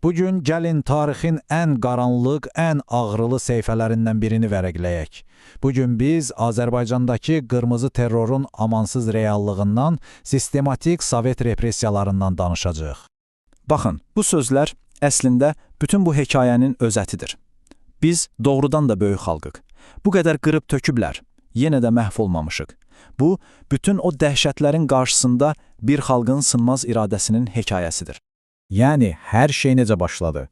Bugün gəlin tarixin ən qaranlıq, ən ağrılı səhifələrindən birini vərəqləyək. Bugün biz Azərbaycandakı qırmızı terrorun amansız reallığından, sistematik Sovet repressiyalarından danışacağıq. Baxın, bu sözlər əslində bütün bu hekayənin özətidir. Biz doğrudan da böyük xalqıq. Bu qədər qırıb töküblər, yenə də məhv olmamışıq. Bu, bütün o dəhşətlərin qarşısında bir xalqın sınmaz iradəsinin hekayəsidir. Yəni, hər şey necə başladı?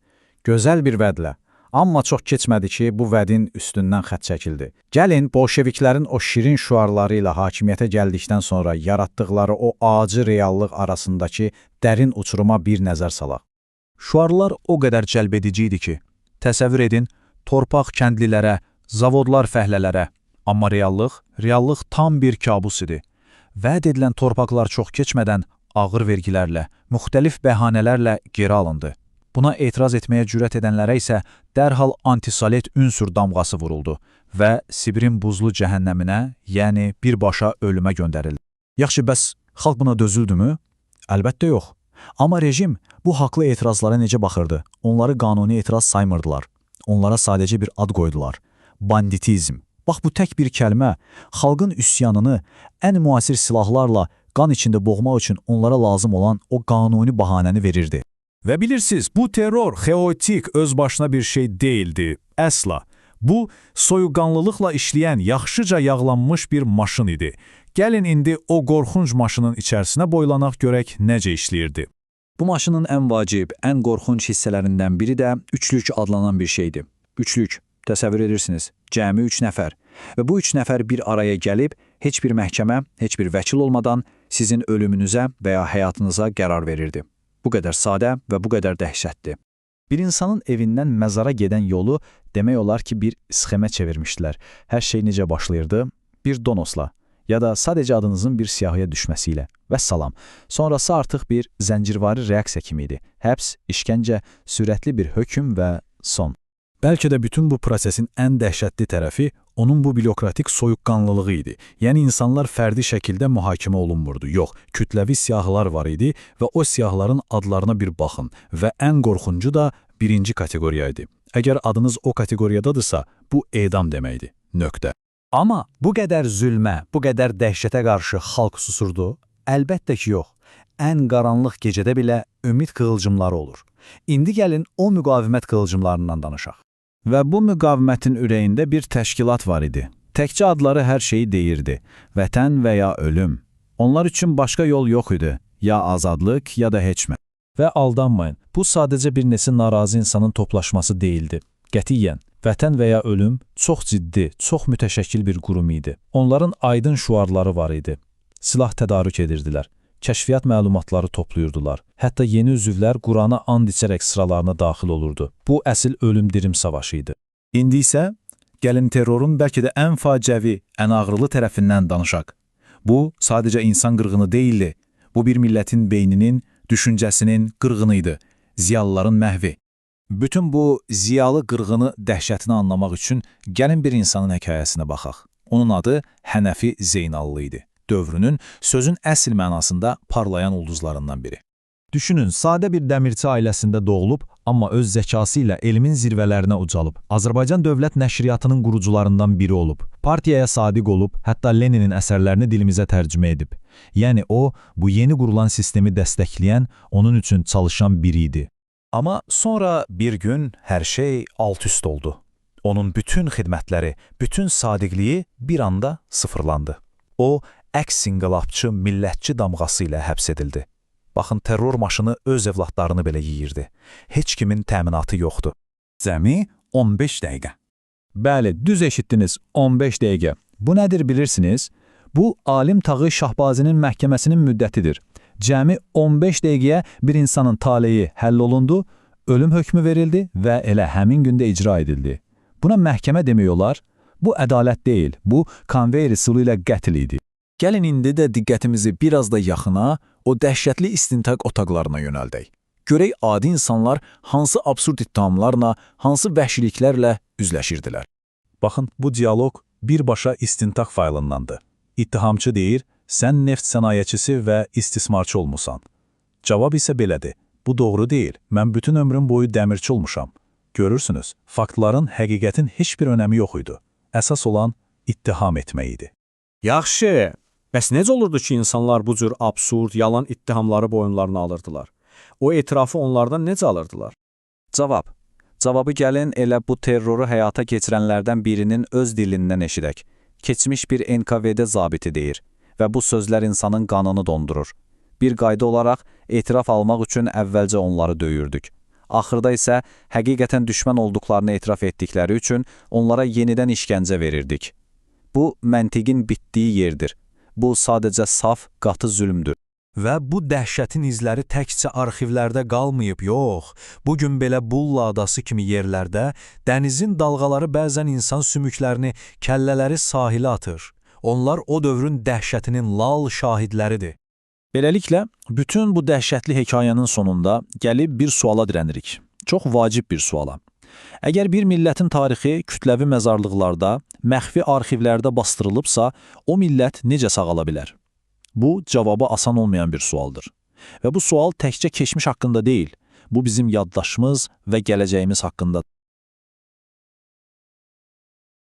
Gözəl bir vədlə. Amma çox keçmədi ki, bu vədin üstündən xətt çəkildi. Gəlin, bolşeviklərin o şirin şüarları ilə hakimiyyətə gəldikdən sonra yaratdıqları o acı reallıq arasındakı dərin uçuruma bir nəzər salaq. Şüarlar o qədər cəlbedici idi ki, təsəvvür edin, torpaq kəndlilərə, zavodlar fəhlələrə. Amma reallıq, reallıq tam bir kabus idi. Vəd edilən torpaqlar çox keçmədən ağır vergilərlə, müxtəlif bəhanələrlə geri alındı. Buna etiraz etməyə cürət edənlərə isə dərhal antisovet ünsür damğası vuruldu və Sibirin buzlu cəhənnəminə, yəni birbaşa ölümə göndərildi. Yaxşı, bəs xalq buna dözüldümü? Əlbəttə yox. Amma rejim bu haqlı etirazlara necə baxırdı? Onları qanuni etiraz saymırdılar. Onlara sadəcə bir ad qoydular. Banditizm. Bax bu tək bir kəlmə xalqın üsyanını ən müasir silahlarla qan içində boğmaq üçün onlara lazım olan o qanuni bəhanəni verirdi. Və bilirsiniz, bu terror xaotik öz başına bir şey deyildi, əsla. Bu, soyuqqanlılıqla işləyən, yaxşıca yağlanmış bir maşın idi. Gəlin indi o qorxunc maşının içərisinə boylanaq görək necə işləyirdi. Bu maşının ən vacib, ən qorxunc hissələrindən biri də üçlük adlanan bir şeydi. Üçlük, təsəvvür edirsiniz, cəmi üç nəfər. Və bu üç nəfər bir araya gəlib, heç bir məhkəmə, heç bir vəkil olmadan sizin ölümünüzə və ya həyatınıza qərar verirdi. Bu qədər sadə və bu qədər dəhşətli. Bir insanın evindən məzara gedən yolu demək olar ki, bir sxemə çevirmişdilər. Hər şey necə başlayırdı? Bir donosla ya da sadəcə adınızın bir siyahıya düşməsi ilə. Vəssalam. Sonrası artıq bir zəncirvari reaksiya kimi idi. Həbs, işgəncə, sürətli bir hökm və son. Bəlkə də bütün bu prosesin ən dəhşətli tərəfi onun bu bürokratik soyuqqanlılığı idi. Yəni insanlar fərdi şəkildə mühakimə olunmurdu. Yox, kütləvi siyahılar var idi və o siyahıların adlarına bir baxın və ən qorxuncu da birinci kateqoriya idi. Əgər adınız o kateqoriyadadırsa, bu edam deməkdir. Nöqtə. Amma bu qədər zülmə, bu qədər dəhşətə qarşı xalq susurdu? Əlbəttə ki, yox. Ən qaranlıq gecədə belə ümid qığılcımları olur. İndi gəlin o müqavimət qığılcımlarından danışaq. Və bu müqavimətin ürəyində bir təşkilat var idi. Təkcə adları hər şeyi deyirdi. Vətən və ya ölüm. Onlar üçün başqa yol yox idi. Ya azadlıq, ya da heç nə. Və aldanmayın, bu sadəcə bir neçə narazı insanın toplaşması deyildi. Qətiyyən, Vətən və ya ölüm çox ciddi, çox mütəşəkkil bir qurum idi. Onların aydın şüarları var idi. Silah tədarük edirdilər. Kəşfiyyat məlumatları toplayırdılar. Hətta yeni üzvlər Qurana and içərək sıralarına daxil olurdu. Bu əsl ölüm-dirim savaşı idi. İndi isə gəlin terrorun bəlkə də ən faciəvi, ən ağrılı tərəfindən danışaq. Bu, sadəcə insan qırğını deyildi. Bu, bir millətin beyninin, düşüncəsinin qırğını idi. Ziyalıların məhvi. Bütün bu ziyalı qırğını dəhşətini anlamaq üçün gəlin bir insanın hekayəsinə baxaq. Onun adı Hənəfi Zeynallı idi. Dövrünün sözün əsl mənasında parlayan ulduzlarından biri. Düşünün, sadə bir dəmirçi ailəsində doğulub, amma öz zəkası ilə elmin zirvələrinə ucalıb. Azərbaycan Dövlət Nəşriyyatının qurucularından biri olub. Partiyaya sadiq olub, hətta Leninin əsərlərini dilimizə tərcümə edib. Yəni o, bu yeni qurulan sistemi dəstəkləyən, onun üçün çalışan biri idi. Amma sonra bir gün hər şey alt-üst oldu. Onun bütün xidmətləri, bütün sadiqliyi bir anda sıfırlandı. O, əks inqilabçı, millətçi damğası ilə həbs edildi. Baxın, terror maşını öz evladlarını belə yeyirdi. Heç kimin təminatı yoxdu. Cəmi 15 dəqiqə. Bəli, düz eşitdiniz, 15 dəqiqə. Bu nədir bilirsiniz? Bu, Alim Tağı Şahbazinin məhkəməsinin müddətidir. Cəmi 15 dəqiqəyə bir insanın taleyi həll olundu, ölüm hökmü verildi və elə həmin gündə icra edildi. Buna məhkəmə demək olar. Bu ədalət deyil, bu konveyer üsulu ilə qətl idi. Gəlin indi də diqqətimizi biraz da yaxına, o dəhşətli istintaq otaqlarına yönəldək. Görək adi insanlar hansı absurd ittihamlarla, hansı vəhşiliklərlə üzləşirdilər. Baxın, bu dialoq birbaşa istintaq faylındandır. İttihamçı deyir, sən neft sənayeçisi və istismarçı olmusan. Cavab isə belədir. Bu doğru deyil. Mən bütün ömrüm boyu dəmirçi olmuşam. Görürsünüz, faktların, həqiqətin heç bir önəmi yox idi. Əsas olan ittiham etmək idi. Yaxşı, bəs necə olurdu ki, insanlar bu cür absurd, yalan ittihamları boyunlarına alırdılar? O etirafı onlardan necə alırdılar? Cavab. Cavabı gəlin elə bu terroru həyata keçirənlərdən birinin öz dilindən eşidək. Keçmiş bir NKVD zabiti deyir və bu sözlər insanın qanını dondurur. Bir qayda olaraq etiraf almaq üçün əvvəlcə onları döyürdük. Axırda isə həqiqətən düşmən olduqlarını etiraf etdikləri üçün onlara yenidən işgəncə verirdik. Bu, məntiqin bitdiyi yerdir. Bu, sadəcə saf, qatı zülmdür. Və bu dəhşətin izləri təkcə arxivlərdə qalmayıb, yox. Bugün belə Bulla adası kimi yerlərdə dənizin dalğaları bəzən insan sümüklərini, kəllələri sahilə atır. Onlar o dövrün dəhşətinin lal şahidləridir. Beləliklə, bütün bu dəhşətli hekayənin sonunda gəlib bir suala dirənirik. Çox vacib bir suala. Əgər bir millətin tarixi kütləvi məzarlıqlarda, məxfi arxivlərdə bastırılıbsa, o millət necə sağala bilər? Bu, cavabı asan olmayan bir sualdır. Və bu sual təkcə keçmiş haqqında deyil, bu bizim yaddaşımız və gələcəyimiz haqqındadır.